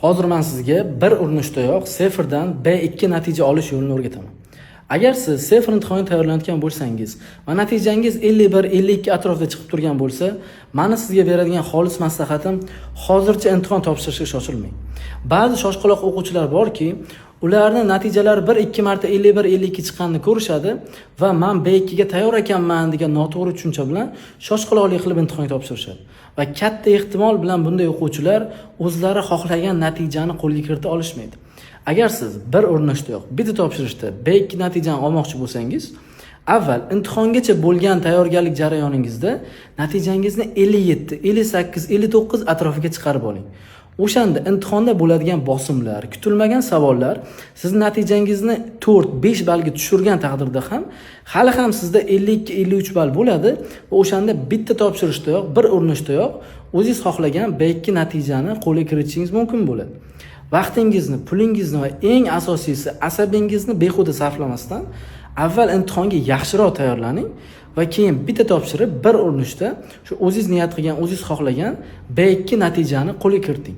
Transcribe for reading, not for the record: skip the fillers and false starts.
Hozir men sizga bir urinishdayoq CEFRdan B2 natija olish yo'lini o'rgataman. Agar siz CEFR imtihoniga tayyorlanayotgan bo'lsangiz va natijangiz 51, 52 atrofida chiqib turgan bo'lsa, mani sizga beradigan xolis maslahatim: hozircha imtihon topshirishga shoshilmang. Ba'zi shoshqaloq o'quvchilar borki, ularni natijalari 1-2 marta 51, 52 chiqqanini ko'rishadi va "Man B2 ga tayyor ekanman" degan noto'g'ri tushuncha bilan shoshqaloqlik qilib imtihon topshirishadi. Va katta ehtimol bilan bunday o'quvchilar o'zlari xohlagan natijani qo'lga kirita olishmaydi. Agar siz bir urinishdayoq, bitta topshirishda B2 natijani olmoqchi bo'lsangiz, avval imtihongacha bo'lgan tayyorgarlik jarayoningizda natijangizni 57, 58, 59 atrofiga chiqarib oling. O'shanda imtihonda bo'ladigan bosimlar, kutilmagan savollar sizni natijangizni 4-5 ballga tushirgan taqdirda ham hali ham sizda 52, 53 ball bo'ladi va o'shanda bitta topshirishdayoq, bir urinishdayoq o'zingiz xohlagan B2 natijani qo'lga kiritishingiz mumkin bo'ladi. Vaqtingizni, pulingizni va eng asosiysi, asabingizni behuda sarflamasdan avval imtihonga yaxshiroq tayyorlaning va keyin bitta topshirib, bir urinishda shu o'zingiz niyat qilgan, o'zingiz xohlagan B2 natijani qo'lga kiriting.